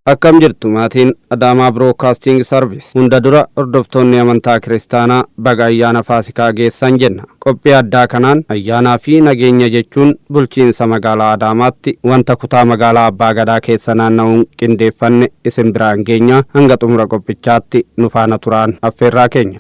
Akkam jirtu maatiin Adaamaa Broadcasting Service? Hunda dura hordoftoonni amantaa Kiristaanaa baga ayyaana Faasikaa geessan jenna. Qophii addaa kanaan ayyaanaa fi nageenya jechuun bulchiinsa magaalaa Adaamaatti wanta kutaa magaalaa Abbaa Gadaa keessa naanna'uun qindeeffanne isin biraan geenya. Hanga xumura qophichaatti nu faana turaan affeerraa keenya.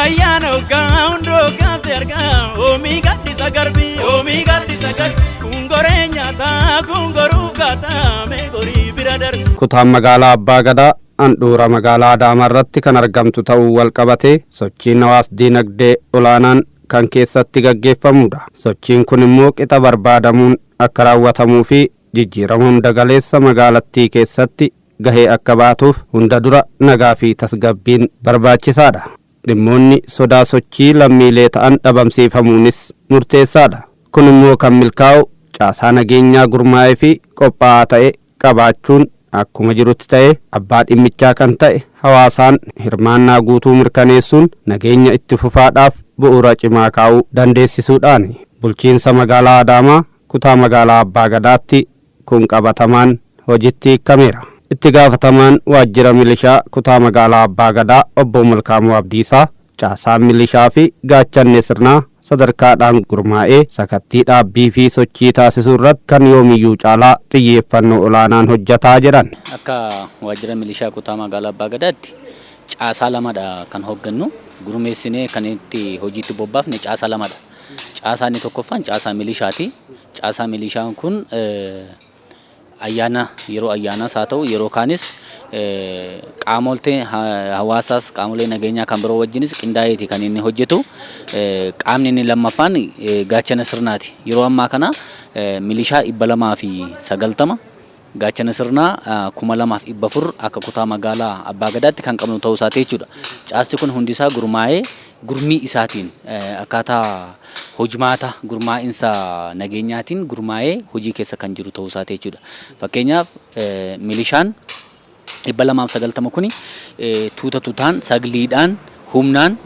Ayyaana hoggaa hundoo kaase argaa, oomii gaddisa garbii, oomii gaddisa garbii, kun goree nyaataa, kun goruuf gaataa, mee gorii bira darbi. Kutaan magaalaa Abbaa Gadaa handhuura magaalaa Adaamaa irratti kan argamtu ta'uu wal qabatee sochiin hawaas diinagdee olaanaan kan keessatti gaggeeffamudha. Sochiin kun immoo qixa barbaadamuun akka raawwatamuu fi jijjiirama hunda galeessa magaalattii keessatti gahee akka baatuuf hunda dura nagaa fi tasgabbiin barbaachisaadha. Dhimmoonni sodaa sochii lammiilee ta'an dhabamsiifamuunis murteessaadha. Kun immoo kan milkaa'u caasaa nageenyaa gurmaa'ee fi qophaa'aa ta'e qabaachuun akkuma jirutti ta'e, abbaa dhimmichaa kan ta'e hawaasaan hirmaannaa guutuu mirkaneessuun nageenya itti fufaadhaaf bu'uura cimaa kaa'uu dandeessisuudhaani. Bulchiinsa magaalaa Adaamaa kutaa magaalaa Abbaa Gadaatti kun qabatamaan hojitti hiikameera. Itti gaafatamaan waajjira milishaa kutaa magaalaa Abbaa Gadaa obbo Malkaamuu Abdiisaa, caasaan milishaa fi gaachanni sirnaa sadarkaadhaan gurmaa'ee sakattii dhaabbii fi sochii taasisuu irratti kan yoomiyyuu caalaa xiyyeeffannoo olaanaan hojjataa jedhan. Akka waajjira milishaa kutaa magaalaa Abbaa Gadaatti caasaa lamadha kan hooggannu. Gurmeessinee kan itti hojiitti bobbaafne caasaa lamadha. Caasaa inni tokkoffaan caasaa milishaati. Caasaa milishaan kun ayyaana, yeroo ayyaanaas haa ta'u yeroo kaanis, qaamolee hawaasaas qaamolee nageenyaa kan biroo wajjinis qindaa'eeti kan inni hojjetu. Qaamni inni lammaffaan gaachana sirnaati. Yeroo ammaa kana milishaa 290, gaachana sirnaa 2400 akka kutaa magaalaa Abbaa Gadaatti kan qabnu ta'uu isaati jechuudha. Caasti kun hundisaa gurmaa'ee gurmii isaatiin akkaataa hojmaata gurmaa'insa nageenyaatiin gurmaa'ee hojii keessa kan jiru ta'uu isaati jechuudha. Fakkeenyaaf, milishaan 290 kuni tuuta tuutaan, sagliidhaan, humnaan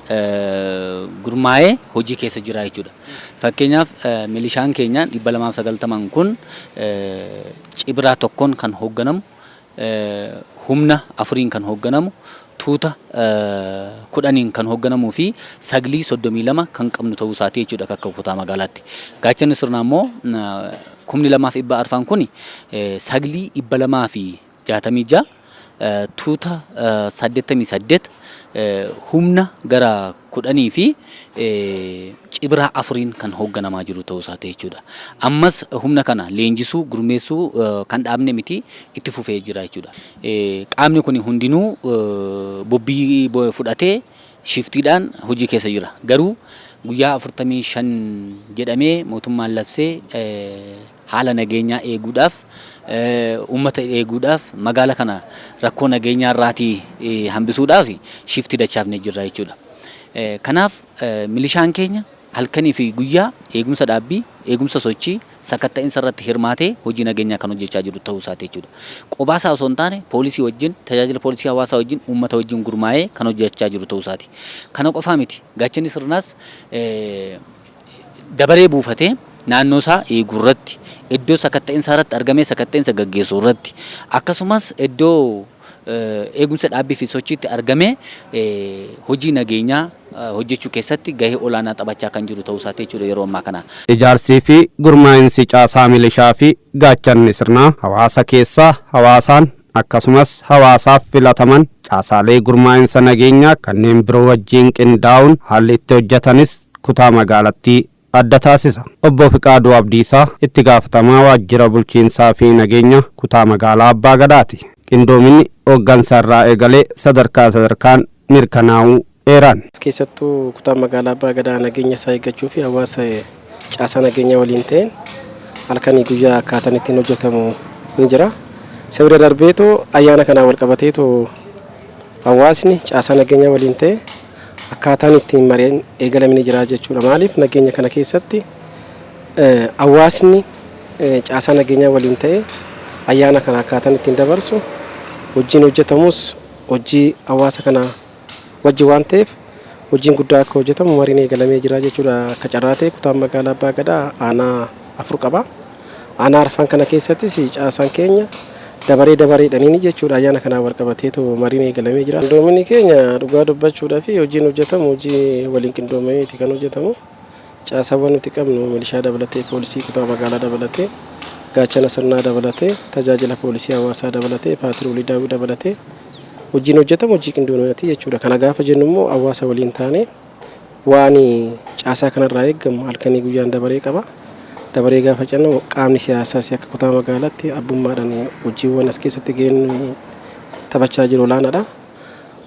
gurmaa'ee hojii keessa jira jechuudha. Fakkeenyaaf, milishaan keenya 290 kun cibraa tokkoon kan hoogganamu, humna afuriin kan hoogganamu, tuuta 10n kan hoogganamuu fi saglii 32 kan qabnu ta'uu isaati jechuudha akka kutaa magaalaatti. Gaachanni sirnaa immoo 2400 kun saglii 266, tuuta 88, humna gara 10 fi cibraa afuriin kan hoogganamaa jiru ta'uu isaati jechuudha. Ammas humna kana leenjisuu, gurmeessuu kan dhaabne miti, itti fufee jira jechuudha. Qaamni kun hundinuu bobbii fudhatee shiftiidhaan hojii keessa jira. Garuu guyyaa 45 jedhamee mootummaan labsee haala nageenyaa eeguudhaaf, uummata eeguudhaaf, magaala kana rakkoo nageenyaa irraatii hambisuudhaaf shiftii dachaafnee jirra jechuudha. Kanaaf milishaan keenya halkanii fi guyyaa eegumsa dhaabbii, eegumsa sochii, sakatta'insa irratti hirmaatee hojii nageenyaa kan hojjechaa jiru ta'uu isaati jechuudha. Qobaa isaa osoo hin taane poolisii wajjin, tajaajila poolisii hawaasaa wajjin, uummata wajjin gurmaa'ee kan hojjechaa jiru ta'uu isaati. Kana qofaa miti. Gaachanni sirnaas dabaree buufatee naannoo isaa eeguu irratti, iddoo sakatta'insaa irratti argamee sakatta'insa gaggeessuu irratti, akkasumas iddoo eegumsa dhaabbii fi sochiitti argamee hojii nageenyaa hojjechuu keessatti gahee olaanaa taphachaa kan jiru ta'uu isaati jechuudha yeroo ammaa kana. Ijaarsii fi gurmaa'insi caasaa milishaa fi gaachanni sirnaa hawaasa keessaa hawaasaan akkasumas hawaasaaf filataman caasaalee gurmaa'insa nageenyaa kanneen biroo wajjin qindaa'uun haalli itti hojjetanis kutaa magaalattii adda taasisa. Obbo Fiqaaduu Abdiisaa itti gaafatamaa waajjira bulchiinsaa fi nageenya kutaa magaalaa Abbaa Gadaati. Qindoominni hooggansa irraa eegalee sadarkaa sadarkaan mirkanaa'uu eeran. Keessattuu kutaan magaalaa Abbaa Gadaa nageenya isaa eeggachuu fi hawaasa caasaa nageenyaa waliin ta'een halkanii guyyaa akkaataan ittiin hojjetamu ni jira. Isa bira darbeetu ayyaana kanaan wal qabateetu hawaasni caasaa nageenyaa waliin ta'e akkaataan ittiin mareen eegalame ni jira jechuudha. Maaliif, nageenya kana keessatti hawaasni caasaa nageenyaa waliin ta'e ayyaana kana akkaataan ittiin dabarsu, hojiin hojjetamus hojii hawaasa kana wajjin waan ta'eef, hojiin guddaa akka hojjetamu mariin eegalamee jira jechuudha. Akka carraa ta'e kutaan magaalaa Abbaa Gadaa aanaa afur qaba. Aanaa arfan kana keessattis caasaan keenya Dabaree dabareedhaniini jechuudha ayyaana kanaan wal qabateetu mariin eegalamee jira. Qindoominni keenya dhugaa dubbachuudhaa fi hojiin hojjetamu hojii waliin qindoomameeti kan hojjetamu. Caasaawwan nuti qabnu milishaa dabalatee, poolisii kutaa magaalaa dabalatee, gaachana sirnaa dabalatee, tajaajila poolisii hawaasaa dabalatee, paatiroolii daawwii dabalatee hojiin hojjetamu hojii qindoominaati jechuudha. Kana gaafa jennu immoo hawaasa waliin taanee waan caasaa kanarraa eegamu halkanii guyyaan dabaree qaba. Dabaree gaafa jennu qaamni siyaasaas akka kutaa magaalaatti abbummaadhaan hojiiwwan as keessatti gaheen taphachaa jiru olaanaadha.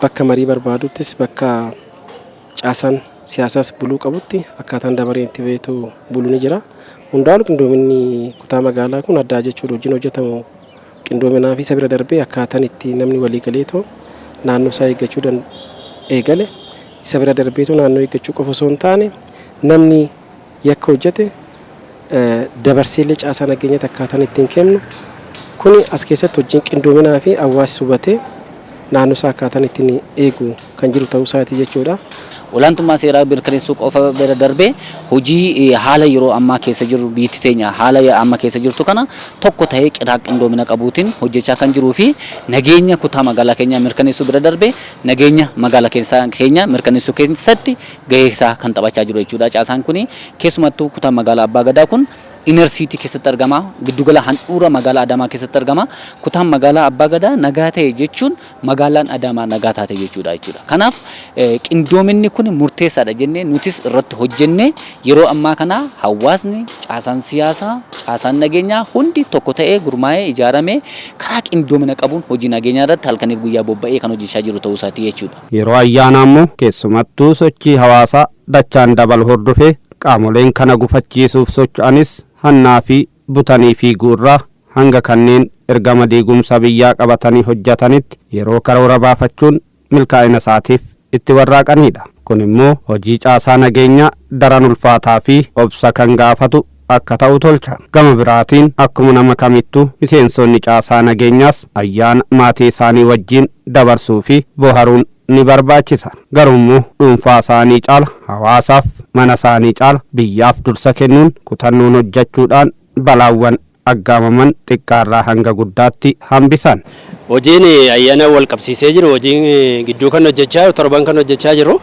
Bakka marii barbaaduttis bakka caasaan siyaasaas buluu qabutti akkaataan dabareen itti beektu bulu ni jira. Hundaa ol qindoominni kutaa magaalaa kun addaa jechuudha hojiin hojjetamu qindoominaa fi isa bira darbee akkaataan itti namni walii galeetoo naannoo isaa eeggachuu eegale isa bira darbeetoo naannoo eeggachuu qofa osoo hin taane namni yakka hojjete dabarseellee caasaa nageenyaatti akkaataan ittiin kennu kuni as keessatti hojiin qindoominaa fi hawaasni hubatee naannoo isaa akkaataan ittiin eegu kan jiru ta'uu isaati jechuudha. Olaantummaa seeraa mirkaneessuu qofa bira darbee hojii haala yeroo ammaa keessa jiru biyyi teenya haala amma keessa jirtu kana tokko ta'ee qidaa qindoomina qabuutiin hojjechaa kan jiruu fi nageenya kutaa magaalaa keenyaa mirkaneessuu bira darbee nageenya magaalaa keenya mirkaneessuu keessatti gahee isaa kan taphachaa jiru jechuudha. Caasaan kuni keessumattuu kutaa magaalaa Abbaa Gadaa kun inner city keessatti argama. Giddugala handhuura magaalaa Adaamaa keessatti argama. Kutaan magaalaa Abbaa Gadaa nagaa ta'e jechuun magaalaan Adaamaa nagaa taate jechuudha jechuudha. Kanaaf qindoominni kun murteessaadha jennee nutis irratti hojjennee yeroo ammaa kana hawaasni, caasaan siyaasaa, caasaan nageenyaa hundi tokko ta'ee gurmaa'ee ijaaramee karaa qindoomina qabuun hojii nageenyaa irratti halkaniif guyyaa bobba'ee kan hojjechaa jiru ta'uu isaati jechuudha. Yeroo ayyaanaa immoo keessumattuu sochii hawaasaa dachaan dabalu hordofee qaamoleen kana gufachiisuuf socho'anis hannaa fi butanii fiiguu irraa hanga kanneen ergama diigumsa biyyaa qabatanii hojjetanitti yeroo karoora baafachuun milkaa'ina isaatiif itti warraaqanidha. Kun immoo hojii caasaa nageenyaa daran ulfaataa fi obsa kan gaafatu akka ta'u tolcha. Gama biraatiin akkuma nama kamittuu miseensonni caasaa nageenyaas ayyaana maatii isaanii wajjin dabarsuu fi boharuun ni barbaachisa. Garuu immoo dhuunfaa isaanii caala hawaasaaf mana isaanii caala biyyaaf dursa kennuun kutannoon hojjechuudhaan balaawwan aggaamaman xiqqaarraa hanga guddaatti hambisan. Hojiin ayyaana wal qabsiisee jiru hojiin gidduu kan hojjechaa torban kan hojjechaa jiru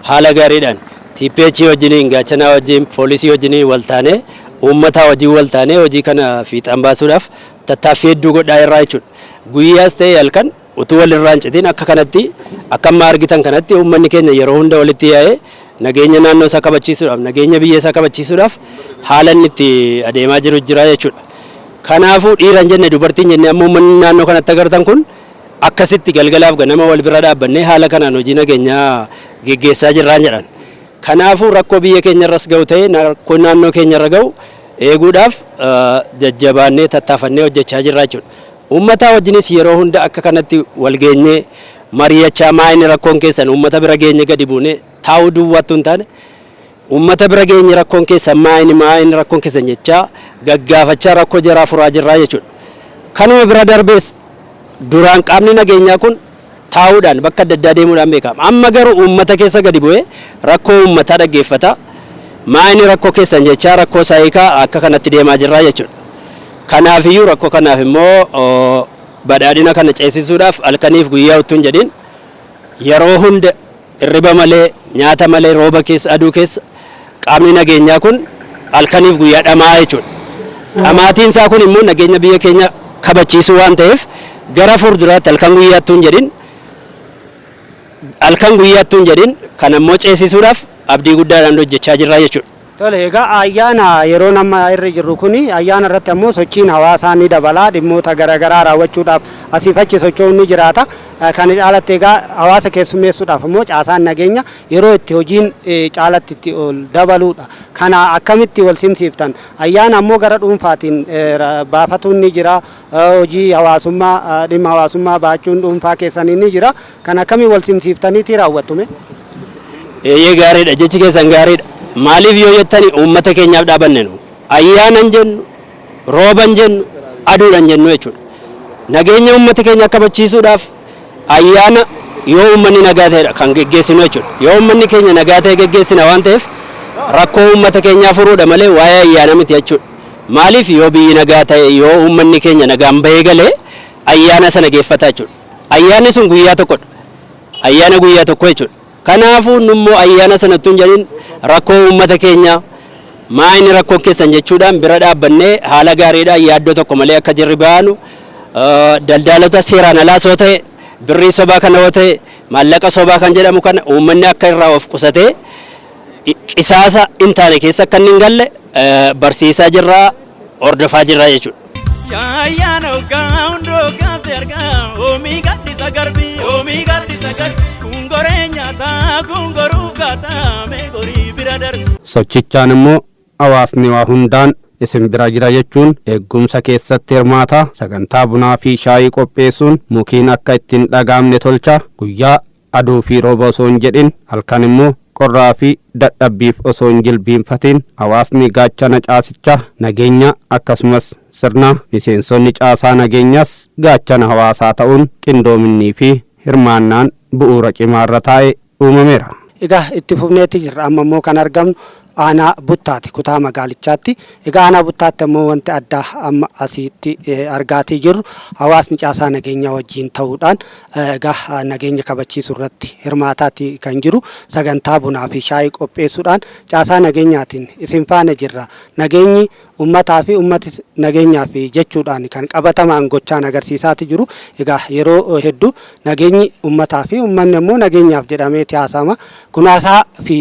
haala gaariidhaan TPH wajjin gaachanaa wajjin poolisii wajjin wal taanee uummata wajjin wal taanee hojii kana fiixaan baasuudhaaf tattaaffii hedduu godhaa irraa jechuudha. Guyyaas ta'e halkan utuu walirraa hin citin akka kanatti akka amma argitan kanatti uummanni keenya yeroo hunda walitti yaa'ee nageenya naannoo isaa kabachiisuudhaaf nageenya biyya isaa kabachiisuudhaaf haala inni itti adeemaa jiru jira jechuudha. Kanaafuu dhiira hin jenne dubartiin jenne amma uummanni naannoo kanatti agartan kun akkasitti galgalaaf ganama wal bira dhaabbannee haala kanaan hojii nageenyaa geggeessaa jirraan jedhan. Kanaafuu rakkoo biyya keenya irras ga'u ta'e rakkoo naannoo keenya irra ga'u eeguudhaaf jajjabaannee tattaafannee hojjechaa jirra jechuudha. Uummata wajjinis yeroo hunda akka kanatti wal geenyee mari'achaa maa inni rakkoon keessan uummata bira geenye gadi buunee taa'uu duwwaattu hin taane uummata bira geenye rakkoon keessan maa inni rakkoon keessan jechaa gaggaafachaa rakkoo jaraa furaa jirraa jechuudha. Kanuma bira darbees duraan qaamni nageenyaa kun taa'uudhaan bakka adda addaa deemuudhaan beekama. Amma garuu uummata keessa gadi bu'ee rakkoo uummataa dhaggeeffata. Maa inni rakkoo keessan jechaa rakkoo isaa hiikaa akka kanatti deemaa jirraa jechuudha. Kanaafiyyuu rakkoo kanaaf immoo badhaadhina kana ceesisuudhaaf halkaniif guyyaa utuu hin jedhin yeroo hunda hirriba malee nyaata malee rooba keessa aduu keessa qaamni nageenyaa kun halkaniif guyyaa dhamaa jechuudha. Dhamaatiin isaa kun immoo nageenya biyya keenya kabachiisuu waan ta'eef gara fuulduraatti halkan guyyaattuu hin jedhin halkan guyyaattuu hin jedhin kan ammoo ceesisuudhaaf abdii guddaadhaan hojjechaa jirra jechuudha. Tole egaa ayyaana yeroo nama irra jirru kuni ayyaana irratti ammoo sochiin hawaasaa ni dabala dhimmoota garaagaraa raawwachuudhaaf asiif achi socho'uun ni jiraata. Kan caalatti egaa hawaasa keessummeessuudhaaf ammoo caasaan nageenya yeroo itti hojiin caalatti itti ol dabaluudha. Kana akkamitti wal simsiiftan ayyaana ammoo gara dhuunfaatiin baafatuun ni jira. Hojii hawaasummaa dhimma hawaasummaa baachuun dhuunfaa keessanii ni jira. Kan akkamii wal simsiiftaniiti raawwattume? Eeyyee gaariidha jechi keessan gaariidha. Maaliif yoo jettani uummata keenyaaf dhaabanne nu ayyaanan jennu rooban jennu aduudhan jennu jechuudha. Nageenya uummata keenya kabachiisuudhaaf ayyaana yoo uummanni nagaa ta'edha kan geggeessinu jechuudha. Yoo uummanni keenya nagaa ta'e geggeessina waan ta'eef rakkoo uummata keenyaa furuudha malee waa'ee ayyaana miti jechuudha. Maaliif yoo biyyi nagaa ta'e yoo uummanni keenya nagaan bahee galee Ayyaana sana geeffata jechuudha. Ayyaanni sun guyyaa tokkodha. Ayyaana guyyaa tokko jechuudha. Kanaafuu nummoo ayyaana sana tun jedhin rakkoo uummata keenyaa maa inni rakkoon keessan jechuudhaan bira dhaabbannee haala gaariidhaan yaaddoo tokko malee akka jirri baanu, daldaalota seeraan alaas yoo ta'e, birrii sobaa kana yoo ta'e, maallaqa sobaa kan jedhamu kana uummanni akka irraa of qusatee qisaasa hin taane keessa akka inni hin galle barsiisaa jirraa, hordofaa jirraa jechuudha. Yaayyaana hoggaa hundoo kaasee argaa oomii gaddisa garbii oomii gaddisa garbii kun goree nyaataa kun goruuf gaataa mee gorii bira darbi. Sochichaan immoo hawaasni waa hundaan isin bira jira jechuun eegumsa keessatti hirmaata. Sagantaa bunaa fi shaayii qopheessuun mukiin akka ittiin dhagaamne tolcha. Guyyaa aduu fi rooba osoo hin jedhin, halkan immoo qorraa fi dadhabbiif osoo hin jilbiinfatin hawaasni gaachana caasicha nageenya akkasumas sirna, miseensonni caasaa nageenyas gaachana hawaasaa ta'uun qindoominnii fi hirmaannaan bu'uura cimaarra taa'e uumameera. Egaa itti fufneeti jirra. Amma immoo kan argamnu aanaa Buttaati, kutaa magaalichaatti. Egaa aanaa Buttaatti ammoo wanti addaa amma asitti argaatii jirru hawaasni caasaa nageenyaa wajjin ta'uudhaan egaa nageenya kabachiisuu irratti hirmaataati kan jiru. Sagantaa bunaa fi shaayii qopheessuudhaan caasaa nageenyaatiin isin faana jirra. Nageenyi uummataa fi uummati nageenyaa fi jechuudhaan kan qabatamaan gochaan agarsiisaati jiru. Egaa yeroo hedduu nageenyi uummataa fi uummanni immoo nageenyaaf jedhameeti haasa'ama. Kun haasaa fi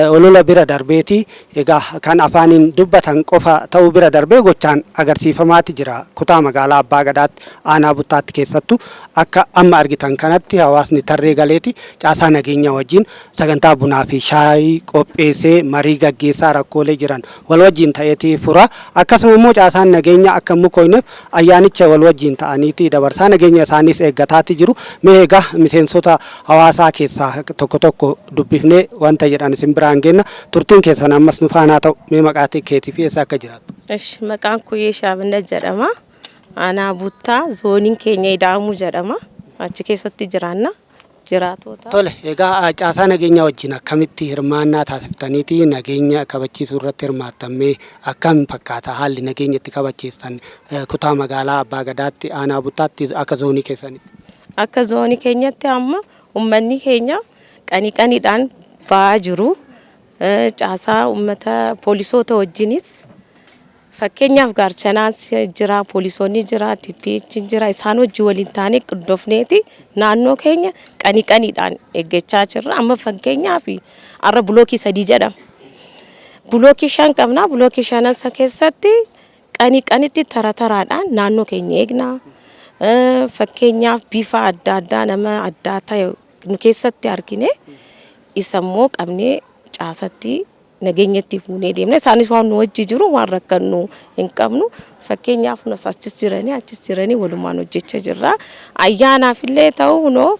olola bira darbeeti egaa kan afaaniin dubbatan qofa ta'uu bira darbee gochaan agarsiifamaati jira. Kutaa magaalaa Abbaa Gadaatti, aanaa Buttaatti keessattuu akka amma argitan kanatti hawaasni tarree galeeti caasaa nageenyaa wajjin sagantaa bunaa fi shaayii qopheessee marii gaggeessaa rakkoolee jiran wal wajjin ta'eeti fura. Akkasuma immoo caasaan nageenyaa akka hin mukoofneef ayyaanicha wal wajjin ta'aniiti dabarsaa nageenya isaaniis eeggataati jiru. Mee egaa miseensota hawaasaa keessaa tokko tokko dubbifnee wanta jedhan isin biraan geenna. Turtiin keessan ammas nu faanaa ta'u. Mee maqaa keetii fi eessa akka jiraattu? Ish, maqaan koo Shaabinat jedhama. Aanaa Buttaa, zooniin keenya Idaamuu jedhama. Achi keessatti jiraanna. Jiraatota. Tole, egaa caasaa nageenyaa wajjin akkamitti hirmaannaa taasiftaniiti nageenya kabachiisuu irratti hirmaattan? Mee akkam fakkaata haalli nageenya itti kabachiistan kutaa magaalaa Abbaa Gadaatti, aanaa Buttaatti, akka zoonii keessanitti? Akka zoonii keenyatti amma uummanni keenya qanii qaniidhaan ba'aa jiru. Caasaa uummata poolisoota wajjinis, fakkeenyaaf gaarchanaan jira, poolisoonni jira, TPH jira, isaan wajjin waliin taanee qindoofneeti naannoo keenya qanii qaniidhaan eeggachaa jirra. Amma fakkeenyaaf har'a bulookii 3 jedhama. Bulookii 5 qabna. Bulookii shanan san keessatti qanii qanitti tara taraadhaan naannoo keenya eegna. Fakkeenyaaf bifa adda addaa nama addaa ta'e nu keessatti argine isa immoo qabnee caasatti nageenyatti fuunee deemna. Isaanis waan nu wajji jiru waan rakkannu hin qabnu. Fakkeenyaaf nus achis jiranii walumaan hojjechaa jirra. Ayyaanaaf illee ta'u hunoo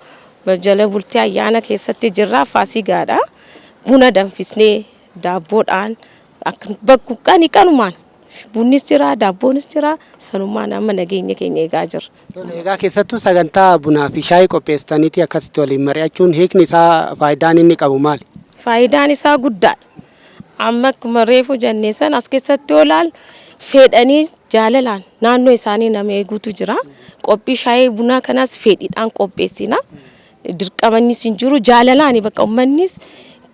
jala bultii ayyaana keessatti jirra. Faasigaadha. Buna danfisnee daabboodhaan bakka qani qanumaan bunnis jira, daabboonis jira, sanumaan amma nageenya keenya eegaa jirra. Tole, egaa keessattuu sagantaa bunaa fi shaayii qopheessitaniiti akkasitti waliin mari'achuun hiikni isaa, faayidaan inni qabu maali? Faayidaan isaa guddaadha. Amma akkuma reefu jennee san as keessatti yoo ilaalu fedhanii jaalalaan naannoo isaanii nama eeguutu jira. Qophii shaayii bunaa kanas fedhiidhaan qopheessina. Dirqamannis hin jiru, jaalalaan bakka uummannis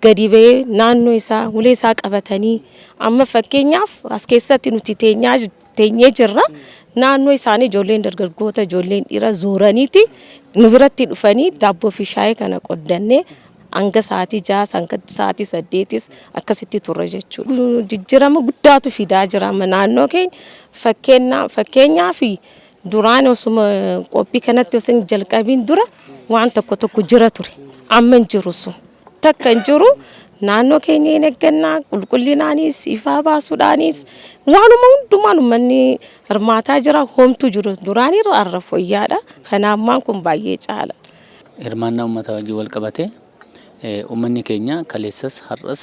gadi ba'ee naannoo isaa ulee isaa qabatanii, amma fakkeenyaaf as keessatti nuti teenyee jirra. Naannoo isaanii ijoolleen dargaggoota, ijoolleen dhiira zooraniiti nu biratti dhufanii daabboo fi shaayii kana qoddannee hanga sa'aatii 6, hanga sa'aatii 8s akkasitti turre jechuudha. Jijjiirama guddaatu fidaa jira amma naannoo keenya. Fakkeenyaaf duraan osuma qophii kanatti osoo hin jalqabiin dura waan tokko tokko jira ture. Amma hin jiru sun. Takka hin jiru. Naannoo keenya hin eeggannaa, qulqullinaanis, ifaa baasuudhaanis, waanuma hundumaan uummanni hirmaataa jira. Homtuu jiru duraan irra har'a fooyyaadha. Kana ammaan kun baay'ee caala. Hirmaannaa uummataa wajjin wal qabate uummanni keenya kaleessas har'as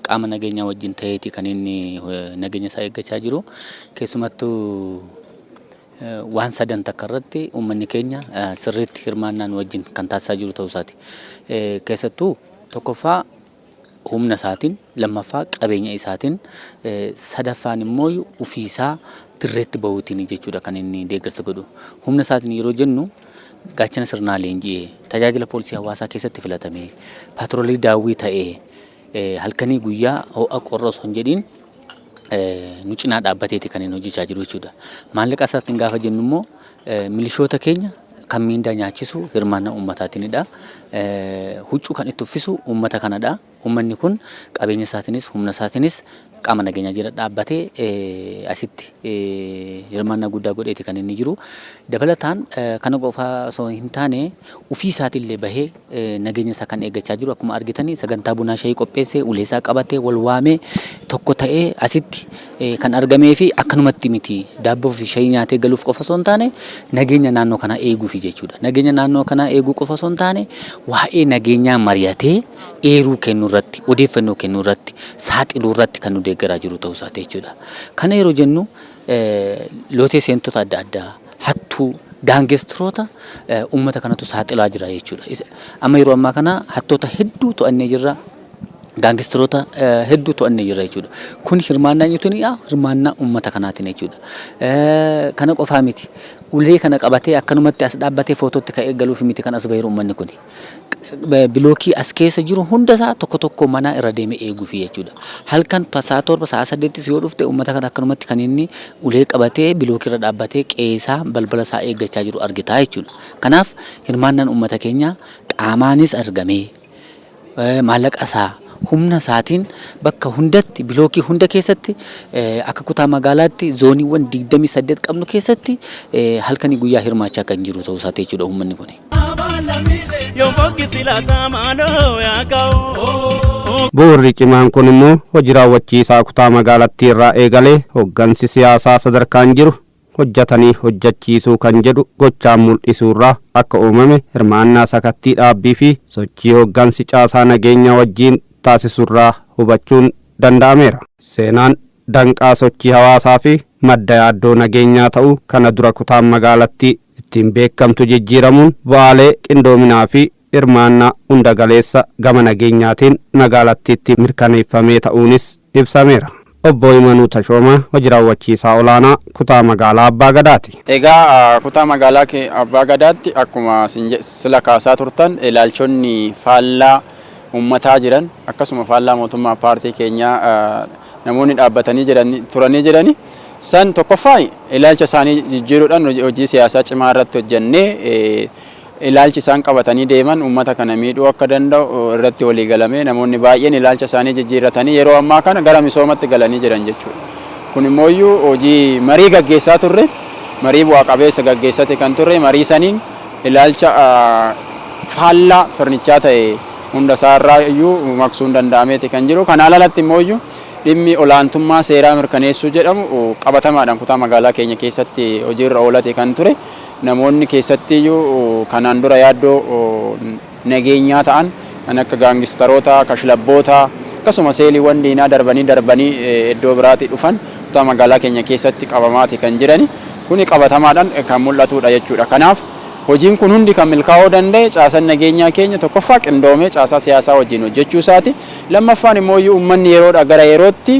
qaama nageenyaa wajjin ta'eeti kan inni nageenya isaa eeggachaa jiru. Keessumattuu waan sadan takka irratti uummanni keenya sirriitti hirmaannaan wajjin kan taasisaa jiru ta'uu isaati. Keessattuu tokkoffaa Humna isaatiin, lammaffaa qabeenya isaatiin, sadaffaan immoo ofiisaa dirreetti bahuutiin jechuudha kan inni deeggarsa godhu. Humna isaatiin yeroo jennu, gaachana sirnaa leenji'ee, tajaajila poolisii hawaasaa keessatti filatamee, paatroolii daawwii ta'ee, halkanii guyyaa ho'a qorra osoo hin jedhiin nu cinaa dhaabbateeti kan inni hojjechaa jiru jechuudha. Maallaqa isaatiin gaafa jennu immoo, milishoota keenya kan miindaa nyaachisu hirmaannaa uummataatiinidha. Huccuu kan itti uffisu uummata kanadha. Uummanni kun qabeenya isaatiinis humna isaatiinis qaama nageenyaa jala dhaabbatee asitti hirmaannaa guddaa godheeti kan inni jiru. Dabalataan kana qofaa osoo hin taane, ofii isaatiillee bahee nageenya isaa kan eeggachaa jiru. Akkuma argitanii, sagantaa bunaa shayii qopheessee, ulee isaa qabatee, wal waamee, tokko ta'ee asitti kan argamee fi akkanumatti miti, daabboo fi shayii nyaatee galuuf qofa osoo hin taane, nageenya naannoo kanaa eeguufi jechuudha. Nageenya naannoo kanaa eeguu qofa osoo hin taane, waa'ee nageenyaa mari'atee eeruu kennuu irratti, odeeffannoo kennuu irratti, saaxiluu irratti kan nu deeggaraa jiru ta'uu isaati jechuudha. Kana yeroo jennu, lootee seentota adda addaa, hattuu, gaangestiroota uummata kanatu saaxilaa jira jechuudha. Amma yeroo ammaa kana hattoota hedduu to'annee jirra. Gaangestiroota hedduu to'annee jirra jechuudha. Kun hirmaannaa eenyuutiin? Hirmaannaa uummata kanaatiin jechuudha. Kana qofaa miti. Ulee kana qabatee akkanumatti as dhaabbatee footootti ka'ee galuuf miti kan as baheeru uummanni kuni. Bilookii as keessa jiru hundasaa tokko tokko manaa irra deemee eeguufi jechuudha. Halkan sa'a 7, sa'a 8 yoo dhufte, uummata kana akkanumatti kan inni ulee qabatee bilookii irra dhaabbatee qe'eesaa balbala isaa eeggachaa jiru argita jechuudha. Kanaaf hirmaannaan uummata keenyaa qaamaanis argamee, maallaqa isaa, humna isaatiin bakka hundatti, bilookii hunda keessatti, akka kutaa magaalaatti zooniiwwan 28 qabnu keessatti halkanii guyyaa hirmaachaa kan jiru ta'uu isaati jechuudha uummanni kun. Yoo fokkisi laata maaloo yaa ka'oo. Bu'uurri cimaan kun immoo hojii raawwachiisaa kutaa magaalattii irraa eegalee hooggansi siyaasaa sadarkaan jiru hojjetanii hojjechiisuu kan jedhu gochaan mul'isuurraa akka uumame, hirmaannaa sakattii dhaabbii fi sochii hooggansi caasaa nageenyaa wajjiin taasisurraa hubachuun danda'ameera. Seenaan danqaa sochii hawaasaa fi madda yaaddoo nageenyaa ta'uu kana dura kutaan magaalattii ittiin beekamtu jijjiiramuun bu'aalee qindoominaa fi hirmaannaa hunda galeessa gama nageenyaatiin magaalattiitti mirkaneeffamee ta'uunis ibsameera. Obbo Imanuu Tashoomaa hojii raawwachiisaa olaanaa kutaa magaalaa Abbaa Gadaati. Egaa kutaa magaalaa Abbaa Gadaatti akkuma sila kaasaa turtan, ilaalchonni faallaa uummataa jiran, akkasuma faallaa mootummaa paartii keenyaa namoonni dhaabbatanii jiran turanii jirani. San tokkoffaa ilaalcha isaanii jijjiiruudhaan hojii siyaasaa cimaa irratti hojjennee, ilaalchi isaan qabatanii deeman uummata kana miidhuu akka danda'u irratti walii galamee, namoonni baay'een ilaalcha isaanii jijjiirratanii yeroo ammaa kana gara misoomatti galanii jiran jechuudha. Kun immoo hojii marii gaggeessaa turre, marii bu'aa qabeessa gaggeessate kan turre, marii saniin ilaalcha faallaa sirnichaa ta'e hunda isaarraa iyyuu maqsuun danda'ameeti kan jiru. Kanaan alatti immoo dhimmi olaantummaa seeraa mirkaneessuu jedhamu qabatamaadhaan kutaa magaalaa keenya keessatti hojiirra oolate kan ture. Namoonni keessatti iyyuu kanaan dura yaaddoo nageenyaa ta'an kan akka gaangistaroota, kashlabboota, akkasuma seeliiwwan diinaa darbanii darbanii iddoo biraatii dhufan kutaa magaalaa keenya keessatti qabamaati kan jirani. Kuni qabatamaadhaan kan mul'atudha jechuudha. Kanaaf hojiin kun hundi kan milkaa'uu danda'e caasaan nageenyaa keenya tokkoffaa qindoomee caasaa siyaasaa wajjin hojjechuu isaati. Lammaffaan immoo uummanni yeroodhaa gara yerootti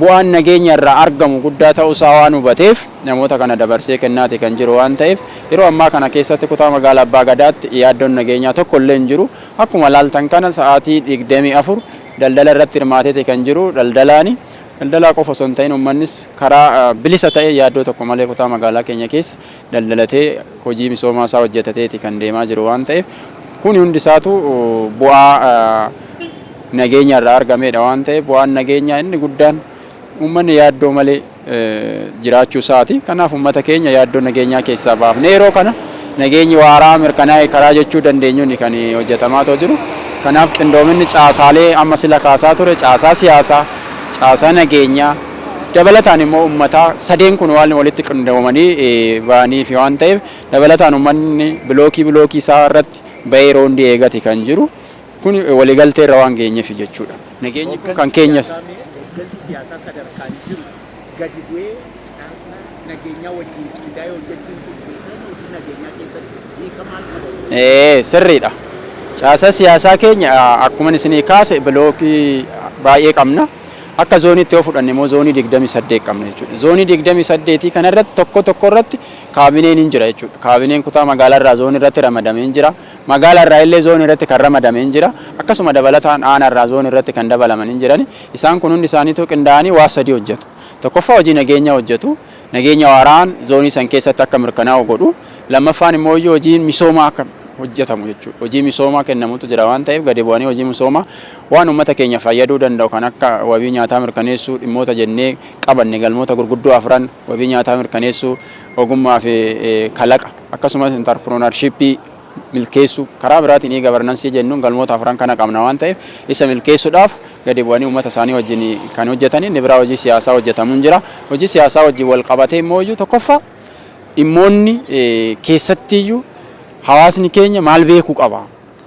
bu'aan nageenya irraa argamu guddaa ta'uusaa waan hubateef, namoota kana dabarsee kennaati kan jiru waan ta'eef, yeroo ammaa kana keessatti kutaa magaalaa Abbaa Gadaatti yaaddoon nageenyaa tokko illee hin jiru. Akkuma laaltan kana sa'aatii 24 daldala irratti hirmaateeti kan jiru daldalaani. Daldalaa qofa osoo hin ta'in, uummannis karaa bilisa ta'e yaaddoo tokko malee kutaa magaalaa keenya keessa daldalatee hojii misoomaa isaa hojjetateeti kan deemaa jiru waan ta'eef, kun hundi isaatu bu'aa nageenya irraa argamedha waan ta'eef, bu'aan nageenyaa inni guddaan uummanni yaaddoo malee jiraachuu isaati. Kanaaf uummata keenya yaaddoo nageenyaa keessaa baafne yeroo kana nageenyi waaraa mirkanaa'e karaa jechuu dandeenyuun kan hojjetamaa jiru. Kanaaf qindoominni caasaalee amma sila kaasaa ture, caasaa siyaasaa, caasaa nageenyaa, dabalataan immoo uummataa, sadeen kun waan walitti qindoomanii ba'anii fi waan ta'eef, dabalataan uummanni bilookii bilookii isaa irratti bahee yeroo hundi eegate kan jiru kun waliigaltee irra waan geenyeef jechuudha. Nageenyi kun kan keenyas. Hooggansi siyaasaa sadarkaan jiru gadi bu'ee caasaa nageenyaa wajjin qindaa'ee hojjechuun kun hojii nageenyaa keessatti hiika maal qaba? Ee, sirriidha. Caasaa siyaasaa keenya akkuma isinii kaase bilookii baay'ee qabna. Akka zooniitti yoo fudhanne immoo zoonii 28 qabna jechuudha. Zoonii 28 kanarratti tokko tokko irratti kaabineen hin jira jechuudha. Kaabineen kutaa magaalaa irraa zoonii irratti ramadamee hin jira. Magaalaa irraa illee zoonii irratti kan ramadamee hin jira. Akkasuma dabalataan aanaa irraa zoonii irratti kan dabalaman hin jiran. Isaan kun hundi isaaniitu qindaa'anii waa sadii hojjetu. Tokkoffaa, hojii nageenyaa hojjetu. Nageenya waaraan zoonii san keessatti akka mirkanaa'u godhu. Lammaffaan immoo hojiin misoomaa akka hojjetamu jechuudha. Hojii misoomaa kennamutu jira waan ta'eef, gadi bu'anii hojii misoomaa waan uummata keenya fayyaduu danda'u kan akka wabii nyaataa mirkaneessuu, dhimmoota jennee qabanne galmoota gurguddoo afran, wabii nyaataa mirkaneessuu, ogummaa fi kalaqa, akkasumas entrepreneurshipii milkeessuu, karaa biraatiin e-governance jennuun galmoota afran kana qabna waan ta'eef, isa milkeessuudhaaf gadi bu'anii uummata isaanii wajjin kan hojjetan. Inni biraa hojii siyaasaa hojjetamuun jira. Hojii siyaasaa wajjin wal qabatee immoo tokkoffaa dhimmoonni keessattiyyuu hawaasni keenya maal beekuu qaba?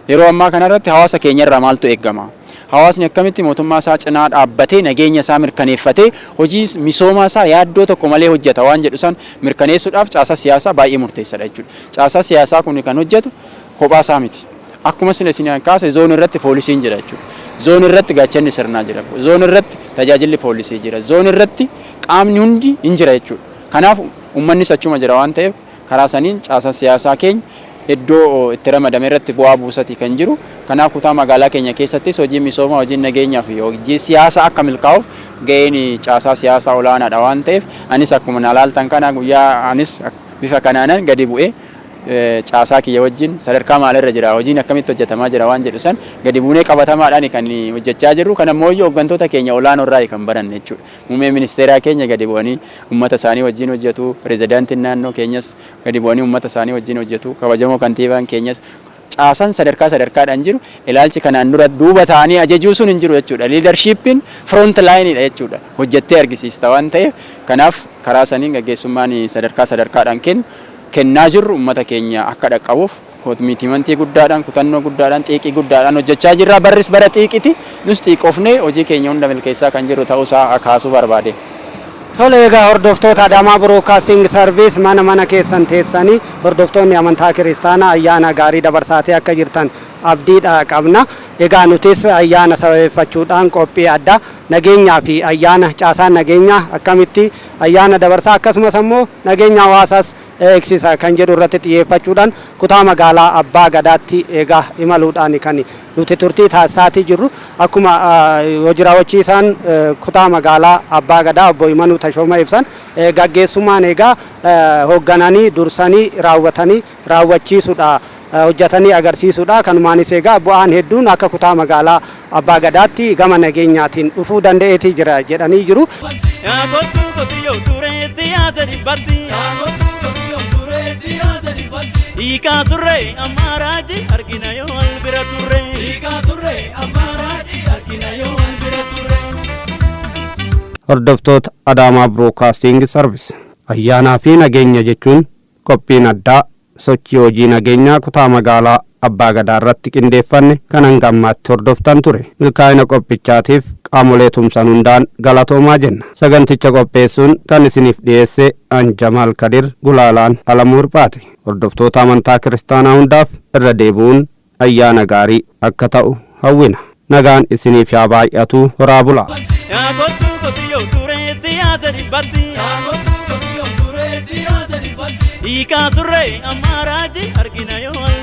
Yeroo ammaa kanarratti hawaasa keenyarraa maaltu eegama? Hawaasni akkamitti mootummaa isaa cinaa dhaabbatee, nageenya isaa mirkaneeffatee, hojii misoomaa isaa yaaddoo tokko malee hojjeta waan jedhu san mirkaneessuudhaaf caasaa siyaasaa baay'ee murteessaadha jechuudha. Caasaa siyaasaa kun kan hojjetu kophaa isaa miti. Akkuma isin isin kaase zoonii irratti poolisiin jira jechuudha. Zoonii irratti gaachanni sirnaa jira. Zoonii irratti tajaajilli poolisii jira. Zoonii irratti qaamni hundi hin jira jechuudha. Kanaaf uummannis achuma jira waan ta'eef, karaa saniin caasaa siyaasaa keenya iddoo itti ramadame irratti bu'aa buusatii kan jiru. Kanaaf kutaa magaalaa keenya keessattis hojii misoomaa, hojii nageenyaa fi hojii siyaasaa akka milkaa'uuf ga'een caasaa siyaasaa olaanaadha waan ta'eef, anis akkuma na laaltan kana guyyaa anis bifa kanaanan gadi bu'ee caasaa kiyya wajjin sadarkaa maalirra jira, hojiin akkamitti hojjetamaa jira waan jedhu san gadi buunee qabatamaadhaan kan hojjechaa jirru. Kan ammoo hooggantoota keenya olaanoo irraa kan baranne jechuudha. Muummee ministeeraa keenya gadi bu'anii uummata isaanii wajjin hojjetu, pirezidaantiin naannoo keenyas gadi bu'anii uummata isaanii wajjin hojjetu, kabajamoo kantiibaan keenyas, caasan sadarkaa sadarkaadhaan jiru ilaalchi kanaan dura duuba ta'anii ajajuu sun hin jiru jechuudha. Leadershipiin front lineidha jechuudha. Hojjettee argisiista waan ta'eef, kanaaf karaa saniin gaggeessummaan sadarkaa sadarkaadhaan kennu kennaa jirru uummata keenya akka dhaqqabuuf commitmentii guddaadhaan, kutannoo guddaadhaan, xiiqii guddaadhaan hojjechaa jirra. Barris bara xiiqiti, nus xiiqofnee hojii keenya hunda milkeessaa kan jirru ta'uusaa kaasuu barbaade. Tole, egaa hordoftoota Adaamaa Broadcasting Service, mana mana keessan teessanii hordoftoonni amantaa kiristaanaa ayyaana gaarii dabarsaatee akka jirtan abdiidha qabna. Egaa nutis ayyaana sababeeffachuudhaan qophii addaa nageenyaa fi ayyaana, caasaan nageenyaa akkamitti ayyaana dabarsaa, akkasumas ammoo nageenya hawaasaas eegsisa kan jedhu irratti xiyyeeffachuudhaan kutaa magaalaa Abbaa Gadaatti egaa imaluudhaan kan nuti turtii taasisaatii jirru. Akkuma hojii raawwachiisaan kutaa magaalaa Abbaa Gadaa obbo Imanuu Tashooma ibsan, gaggeessummaan egaa hooggananii dursanii raawwatanii raawwachiisuudha, hojjetanii agarsiisuudha. Kanumaanis egaa bu'aan hedduun akka kutaa magaalaa Abbaa Gadaatti gama nageenyaatiin dhufuu danda'eetii jira jedhanii jiru. Yaa kottu qotiyyoo turee siyaasa dhibbatti. Yaa kottu qotiyyoo turee siyaasa dhibbatti. Hiikaa turre ammaaraaji argina yoo wal bira turre. Hiikaa turre ammaaraaji argina yoo wal bira turre. Hordoftoota Adaamaa Broadcasting Service, ayyaanaa fi nageenya jechuun qophiin addaa sochii hojii nageenyaa kutaa magaalaa Abbaa Gadaa irratti qindeeffanne kan hanga ammaatti hordoftan ture. Milkaa'ina qophichaatiif qaamolee tumsan hundaan galatoomaa jenna. Saganticha qopheessuun kan isiniif dhiyeesse an Jamaal Kadir, gulaalaan Alamuu Hirphaate. Hordoftoota amantaa kiristaanaa hundaaf irra deebi'uun ayyaana gaarii akka ta'u hawwina. Nagaan isiniif yaa baay'atu, horaa bulaa. Yaa kottu qotiyyoo turee siyaasa dhibbatti. Yaa kottu qotiyyoo turee siyaasa dhibbatti. Hiikaa turre ammaaraaji argina yoo wal